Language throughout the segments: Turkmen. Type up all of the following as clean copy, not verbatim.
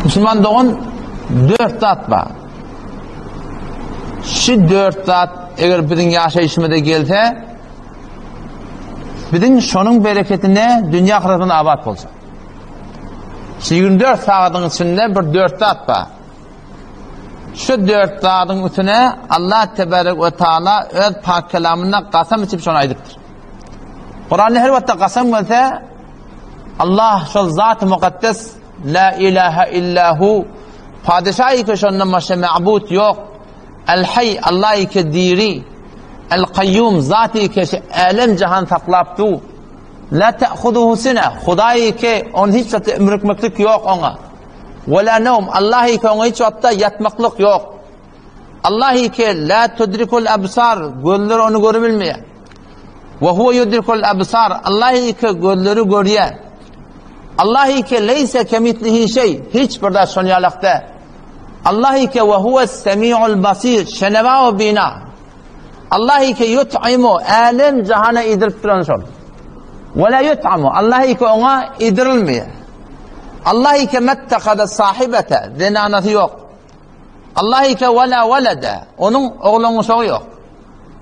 Musulman dogan dört zat bar. Şu dört zat eger biziň ýaşaýşymyza gelse, biziň şonuň bereketine dünýä ahyretimiz abat boljak. Şu 24 sagadyň içinde bir dört zat bar. Şu dört zadyň üstüne Allah tebarek we taala öz pak kelamynda gasam içip şony aýdypdyr. Kuranda her wagtda gasam gelse Allah şol zat-y mukaddes La ilahe illa hu Padeşah ki şondan başga ma'bud ýok. El Hay Allah ki diri. El Kayyum zat ki älem jahan saklap du. La ta'khuduhu sine Hudaý ki on hiç wagtda ümrükmeklik ýok oňa. Ve la nevm Allah ki oňa hiç wagtda ýatmaklyk ýok. Allah ki la tudrikul absar gözler ony görüp bilmeýär. Ve huve yudrikul absar Allah ki gözleri görýär. Allah ki leyse kemitlihi şey hiç bir zat şon ýalak däl. Allah ki ve huves semiul basir şeneva ve bina. Allah ki yut'imu älem jahana idirip duran şol. Ve la yut'amu Allah ki oňa idirilmeýär. Allah ki mettekada sahibete zenanasy ýok. Allah ki ve la velede onuň ogluň uşagy ýok.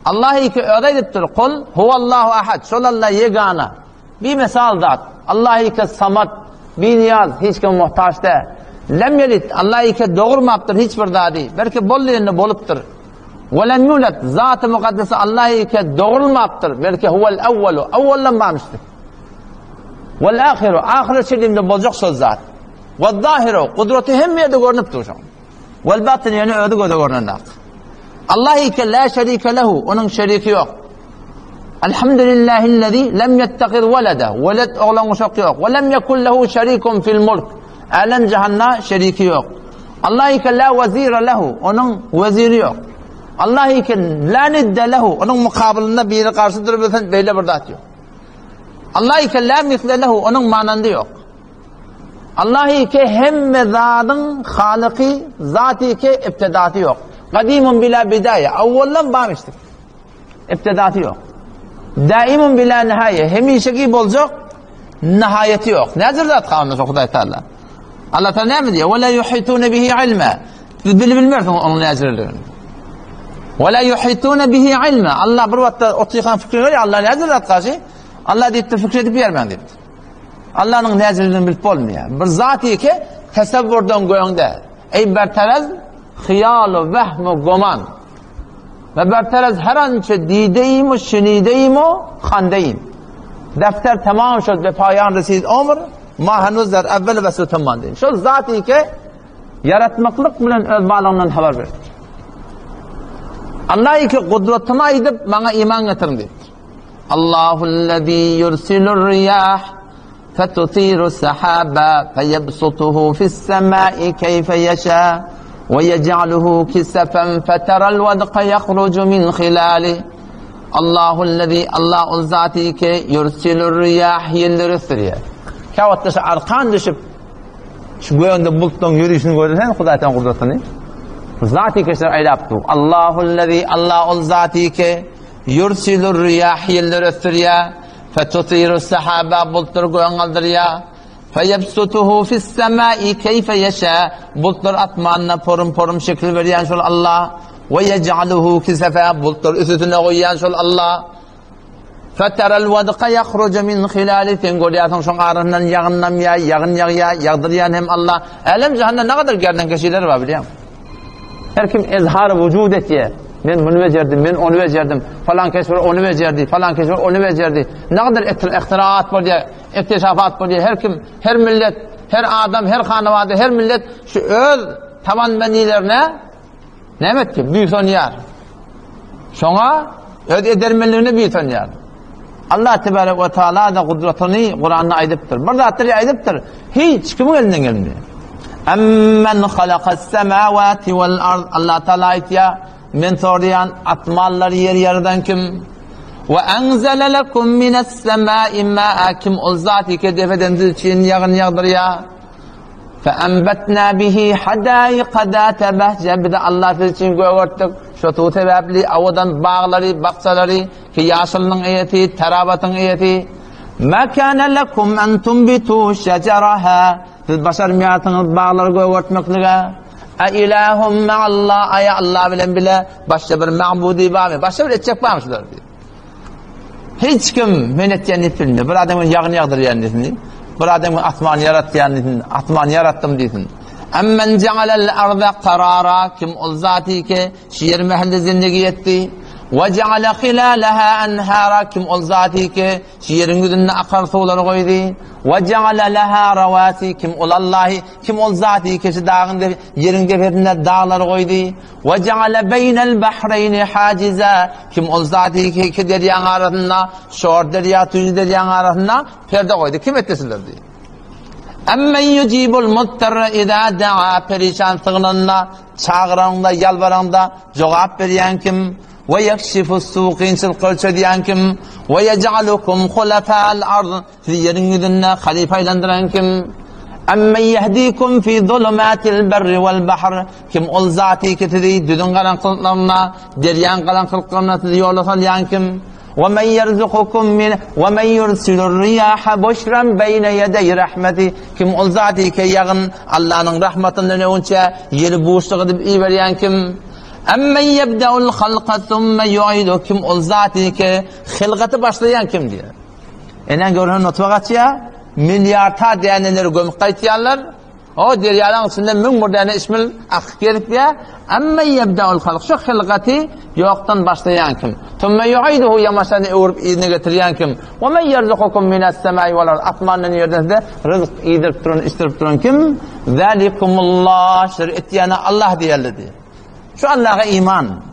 Allah ki özi aýdypdyr kul huvallahu ahad şol Allah ýegana. Bimesal zat. Allah ýeke Samat, Binyýaz, hiç kime muhtaç däl. Lem ýelit, Allah ýeke dogurmapdyr hiç bir zady, belki bol diýende bolupdyr. We lem ýulet, Zaty mukaddesi Allah ýeke dogrulmapdyr, belki huwel awwalu, awwaldan barmyşdyr. Wel ahiru, ahyra çenli boljak şol zat. Wel zahiru, gudraty hemme ýerde görnüp dur şoň. Wel batyn ýöne özi göze görnenok. Allah ike la şerike lehu, onuň şeriki ýok. Elhamdülillahillezî lem yettehiz velede, veled oglan uşak ýok. We lem yekun lehu şerikun fil mulk. Älem jahanda şeriki ýok. Allah ike la wezire lehu, onuň weziri ýok. Allah ike la nidde lehu, onuň mukabylynda biri garşy durup bilsin, beýle bir zat ýok. Allah ike la misle lehu, onuň manandy ýok. Allah ike hemme zadyň halyky, zaty ike ibtidasy ýok. Gadimun bila bidaýa, awwaldan barmyşdyr. Ibtidasy ýok. Daimun bila nihaýa, hemişeki boljak, nihaýaty ýok. Näjür zat galmyş Hudaý Taala. Allah Taala näme diýýär? Wala yuhituna bihi ilma. Siz bilip bilmersiňiz onuň näjürligini. Wala yuhituna bihi ilma. Allah bir wagtda otykan fikrini görýär, Allah näjür zat garşy? Allah diýipdir, fikir edip ýermäň diýipdir. Allanyň näzirligini bilip bolmaýar. Bir zat ýeke tesewwurdan göňde. Eý berterez hyýal wehm goman. We berterez her ançe dideýim we şenideýim we handeýim. Defter tamam şol be paýan resid omr, ma hanuz der evvel we su tamam deýim. Şol zat ýeke ýaratmaklyk bilen öz barlygyndan habar berdi. Allah ýeke gudratyny aýdyp maňa iman getiriň diýipdir. Allahullezî yursilur riyah fetutiru sahaba feyebsutuhu fis-semâi keyfe yeşâ ve yec'aluhu kisefen feteral vedqa yahrucu min hilâlih. Allahullezî Allah ol zaty ki yursilur riyah ýelleri ösdürýär. Käwagtda şu arkan düşüp şu gögünde bulutlaryň ýörişini görsen Hudaýdan gudratyny. Zaty ki aýlap dur. Allahullezî Allah ol zaty ki Ýursilur riýah ýelleri ösdürýär, Fetutirus sahaba bultlary göge galdyrýar, Feýebsutuhu fis-semai keýfe ýeşä bultlary asmanda porum-porum şekil berýän şol Allah, We ýej'aluhu kisefe bultlary üstüne goýýan şol Allah, Feteral wedka ýahruju min hilali sen görýärsiň şoň arasyndan ýagyn damýar, ýagyn ýagýar, ýagdyrýan hem Allah. Älem-jahanda nägadar gerdenkeşiler bar bilýäňmi? Her kim ezhar wujud etýär. Men muny bejerdim, men ony bejerdim. Falan kes bir ony bejerdi, falan kes bir ony bejerdi. Nägadar ihtiraat bolýar, iktişafat bolýar. Her kim, her millet, her adam, her hanawada, her millet şu öz tabanmenilerine näme etdi? Buýsanýar. Şoňa öz edermenligine buýsanýar. Allah tebarek we taala da gudratyny Kuranda aýdypdyr. Bir zatlary aýdypdyr. Hiç kimiň elinden gelmeýär. Amman halakas semawati wal ard. Allah taala aýtýar, men soraýan asmanlary ýeri ýaradan kim? We anzala lekum minas semai ma'a kim ol zaty ki depeden siz üçin ýagyn ýagdyrýar. Fe'enbetna bihi hadaika zate behje bize Allah siz üçin gögertdik. Şu suw sebäpli awadan baglary, bakjalary ki ýaşylynyň eýesi, terawatyň eýesi. Ma kana lekum en tunbitu şejeraha. Siz başarmaýarsyňyz baglary gögertmeklige. A ilahum ma'allah, aýa Allah bilen bile başga bir ma'budy barmy? Başga bir etjek barmy şular diýip. Hiç kim men etýän diýip bilmiyor. Bir adam ýagny ýagdyrýan diýsin. Bir adam asmany ýaratýan diýsin. Asmany ýaratdym diýsin. Amman ja'alal arda qarara kim ol zaty ki şu ýer mähelle zindigi etdi. Wa ja'ala khilalaha anhara kim ol zaty ki şu ýeriň ýüzünde akar suwlary goýdy. Wa ja'ala laha rawasi kim ol Allahy kim ol zaty ki şu dagyň ýeriň depesinde daglary goýdy. Wa ja'ala beýnel bahreýni hajiza kim ol zaty ki iki derýaň arasynda şor derýa tüýs derýaň arasynda perde goýdy. Kim etdi sizler diýdi. Emmen yujibul muttarra iza daa perişan sygynanda, çagyranda, ýalbaranda jogap berýän kim? We ýekşifus su kynçylyklary çözýän kim? We ýej'alukum hulafa'al ard sizi ýeriň ýüzünde halypa aýlandyran kim? Emmen ýehdikum fi zulumatil berri wal bahr kim ol zaty ki sizi düzüň garaňkylyklarynda, derýaň garaňkylyklarynda sizi ýola salýan kim? Ve men yerzukukum min ve men yursilur riyaha buşran beyne yedey rahmeti kim ol zat ki ýagyn Allanyň rahmatyndan öňçe ýeli buşluk edip iberýän kim? Emmen yebdeul halka thumma yuidu kim ol zat ki hilgaty başlaýan kim diýär. Enen görhen nutfa gaçýar, milliarda däneleri gömüp gaýtýarlar. O derýalaň içinde 1001 däne işmil akyp gezipýär. Amma ýebdeul halk şu hylgaty ýokdan başlaýan kim? Tumme ýuiduhu ýamaşany öwrüp yzyna getirýän kim? We men ýerzukukum minas semai wal ard asmandan ýerden size ryzk iýdirip duran, içdirip duran kim? Zalikumullah şer etýäne Allah diýerler diýär. Şu Allaha iman.